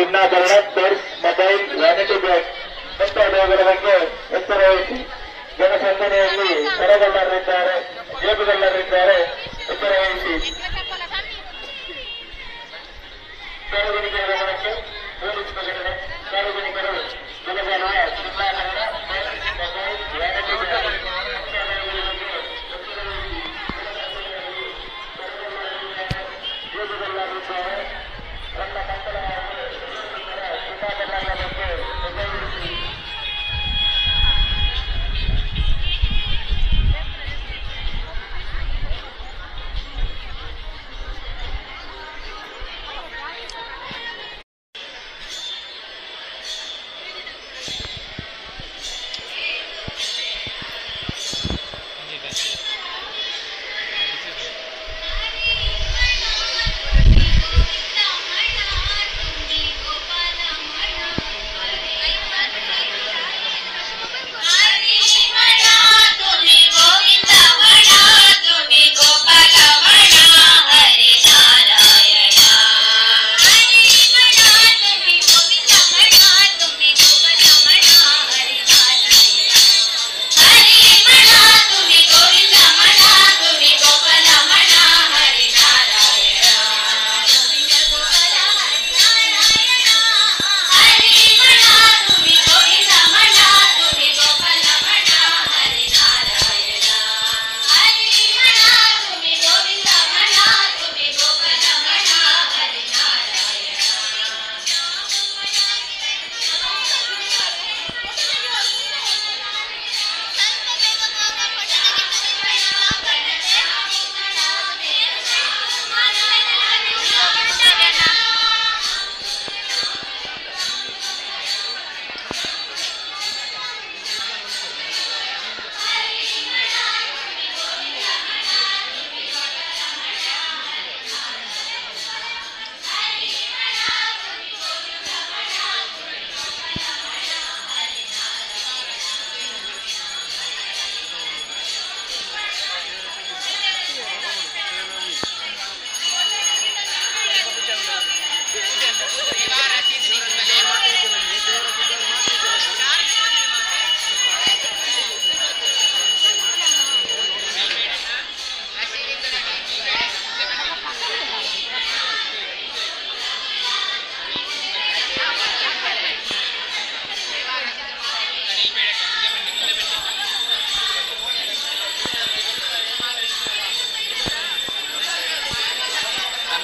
ಚಿನ್ನಾಭರಣ, purse, mobile, vanity bag ಮುಂತಾದವುಗಳ ಬಗ್ಗೆ ಎಚ್ಚರ ವಹಿಸಿ. ಜನಸಂದಣಿಯಲ್ಲಿ ಸರಗಳ್ಳರಿದ್ದಾರೆ, ಜೇಬುಗಳ್ಳರಿದ್ದಾರೆ, ಎಚ್ಚರ ವಹಿಸಿ. ಸಾರ್ವಜನಿಕರ ಗಮನಕ್ಕೆ ಪೊಲೀಸ್ ಪ್ರಕಟಣೆ. ಸಾರ್ವಜನಿಕರು ಬೆಲೆಬಾಳುವ ಚಿನ್ನಾಭರಣ, ಪರ್ಸ್, ಮೊಬೈಲ್, ವ್ಯಾನಿಟಿ ಬ್ಯಾಗ್ ಮುಂತಾದವುಗಳ ಬಗ್ಗೆ ಎಚ್ಚರ ವಹಿಸಿ. ಜೇಬುಗಳ್ಳರಿದ್ದಾರೆ, ತನ್ನ ಮಕ್ಕಳ ಹಾಗೂ ಚಿನ್ನಾಭರಣಗಳ ಬಗ್ಗೆ ನಿಗಾ ಇರಿಸಿ.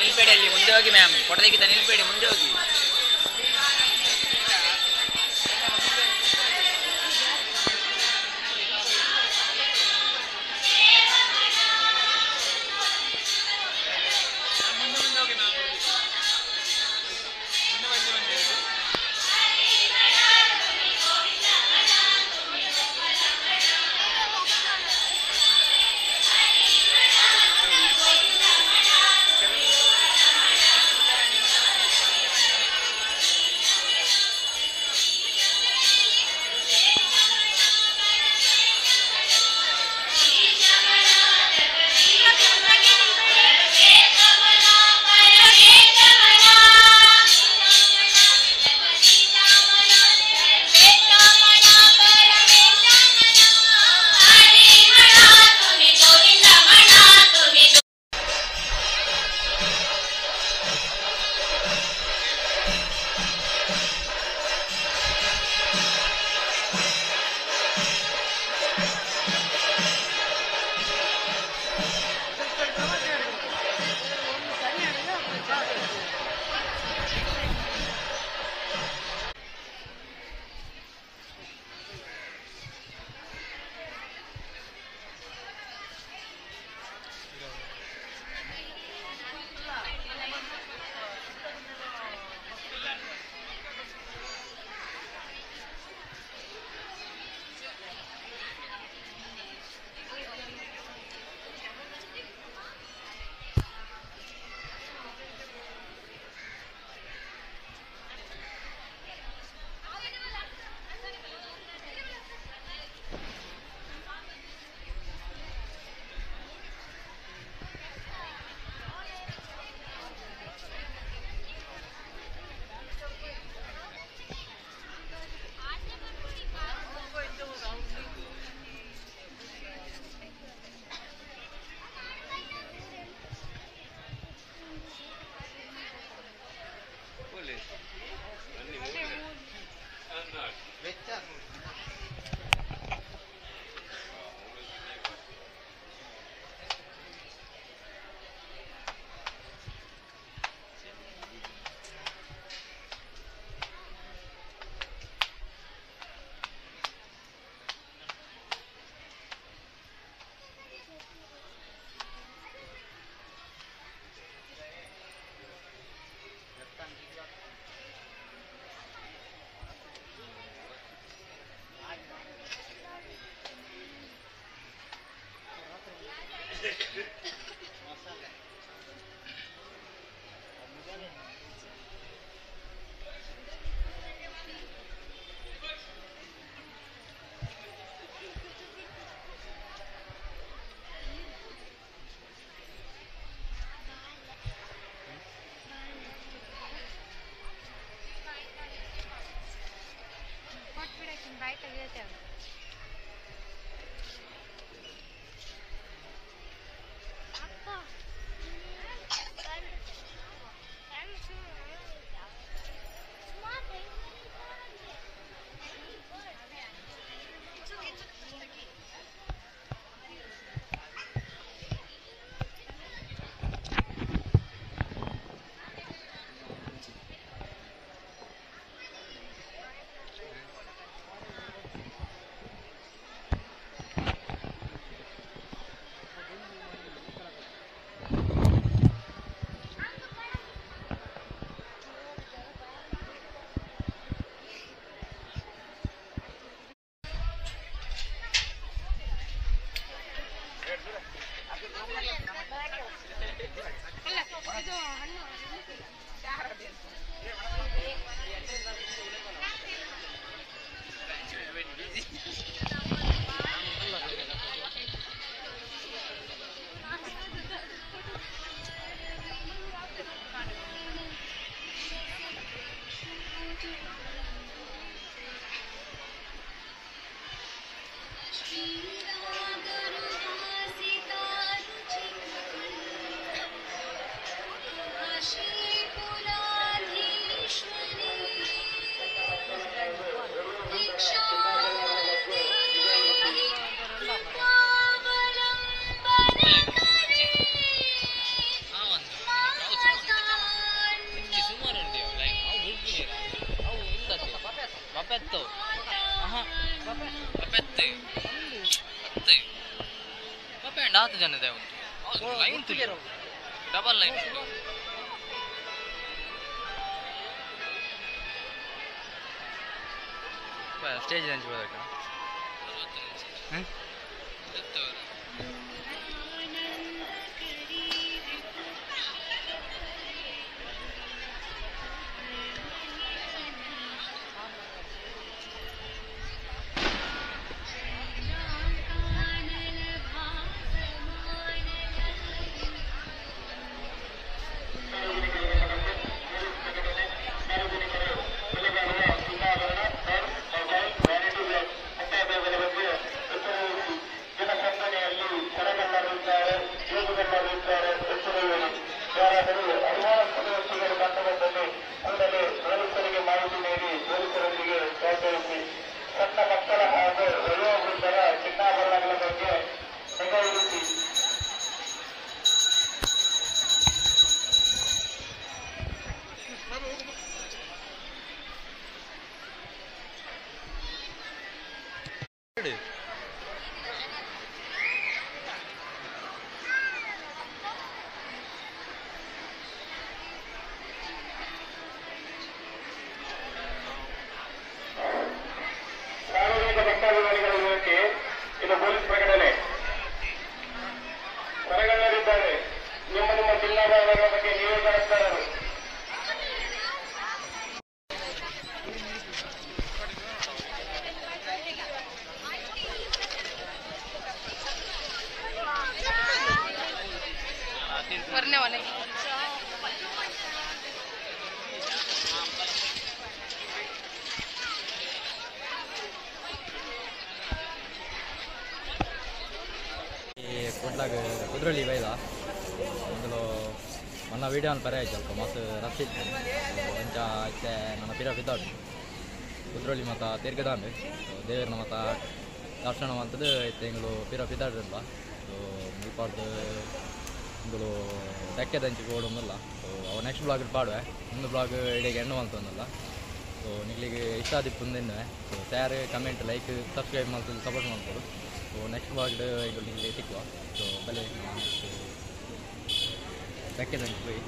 ನಿಲ್ಬೇಡಿ ಅಲ್ಲಿ, ಮುಂದೆ ಹೋಗಿ ಮ್ಯಾಮ್. ಫೋಟೋ ತೆಗಿತಾ ನಿಲ್ಬೇಡಿ, ಮುಂದೆ ಹೋಗಿ. Thank you. Double line. Stage lunch ಹೋದಾಗ ಸಣ್ಣ ಮಕ್ಕಳ ಹಾಗೂ ವಯೋವೃದ್ಧರ ಚಿನ್ನಾಭರಣಗಳ ಬಗ್ಗೆ ನಿಗಾ ಇರಿಸಿ. ಸಾರ್ವಜನಿಕ ಭಕ್ತಾಭಿಮಾನಿಗಳ ವಿನಂತಿ, ಇದು ಪೊಲೀಸ್ ಪ್ರಕಟಣೆ. ಹೊರಗಣ್ಣರಿದ್ದಾರೆ, ನಿಮ್ಮ ನಿಮ್ಮ ಚಿನ್ನಾಭರಣಗಳ ಬಗ್ಗೆ ನೀವೇ ಜವಾಬ್ದಾರರು. ಕುಡ್ಲಾಗ ಕುದ್ರೊಳ್ಳಿ ಬೈದ ಮೊದಲು ಮೊನ್ನ ವೀಡಿಯೋ ಪರೆ ಆಯ್ತು ಅಲ್ಪ ಮಸ್ತ್ ರಶ್ ಇತ್ತು ಅಂಚ ಇತ್ತೆ ನನ್ನ ಪಿರ ಬಿದ್ದಾಡು ಕುದ್ರೊಳ್ಳಿ ಮತ್ತ ತಿರ್ಗದಾಂಡು ದೇವರನ ಮತ್ತ ದರ್ಶನ ಮಂತದ್ದು ಇತ್ತೆ ಎಂಗಳು ಪಿರ ಬಿದ್ದಾಡ್ರಲ್ಲ. ಸೊ ಮುಲ್ಪಾರ್ದು ಇಂಗಳು ಧಕ್ಕೆದಂಚಿ ಓಡೊಂದಲ್ಲ. ಸೊ ಅವ ನೆಕ್ಸ್ಟ್ ಬ್ಲಾಗ್ ಪಾಡುವೆ, ಒಂದು ಬ್ಲಾಗ್ ಇಡೀ ಎಣ್ಣು ಮಂತೊಂದಲ್ಲ. ಸೊ ನಿಗಳಿಗೆ ಇಷ್ಟ ಆದಿಪ್ಪುಂದೆನ್ನುವೆ. So share comment like subscribe ಮಾಡ್ತದೆ ಸಪೋರ್ಟ್ ಮಾಡ್ಬೋದು. ಸೊ ನೆಕ್ಸ್ಟ್ ಬ್ಲಾಗ್ ಇಂಗಳು ನಿಮಗೆ ಸಿಕ್ಕುವ. ಸೊ ಬಲೆ ಧಕ್ಕೆದಂಚಿ ಪೋಯಿ.